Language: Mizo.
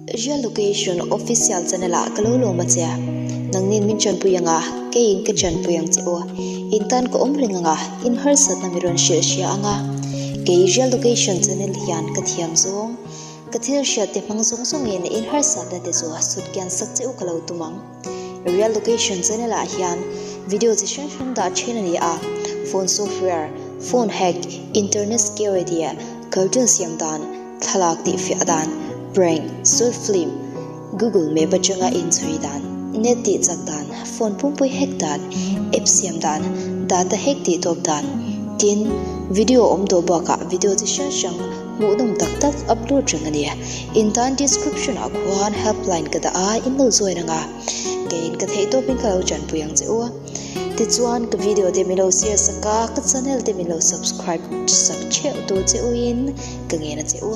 Real Location Official channel ah ka lo lawm a che. Nangnin min chanpui anga, keiin ka chanpui ang che u. In tan ka awm reng anga, in harsatna mi rawn hrilh hria anga. Kei Real Location channel hian ka thiam zawng, ka thil hriat te hmang zawng zawngin in harsatna te chu sut kian sak che u ka lo tum ang. Real Location channel ah hian video chi hrang hrang dah then a ni a, phone software, phone hack, internet security, cartoon siam dan, thlalak tihfiah dan, prank, short film, Google Map atanga inchhui dan, net tih chak dan, phone pumpui hack dan, app siam dan, data hack tih tawp dan, tin, video awm tawh bakah video chi hrang hrang hmuhnawm tak tak upload reng a ni. In tan description ah khuan helpline ka dah a, in lo join ang a, keiin ka theih tawpin ka lo tanpui ang che u. Tichuan ka video te min lo share sak a, ka channel te min lo subscribe sak theuh tur che u in ka ngen a che u.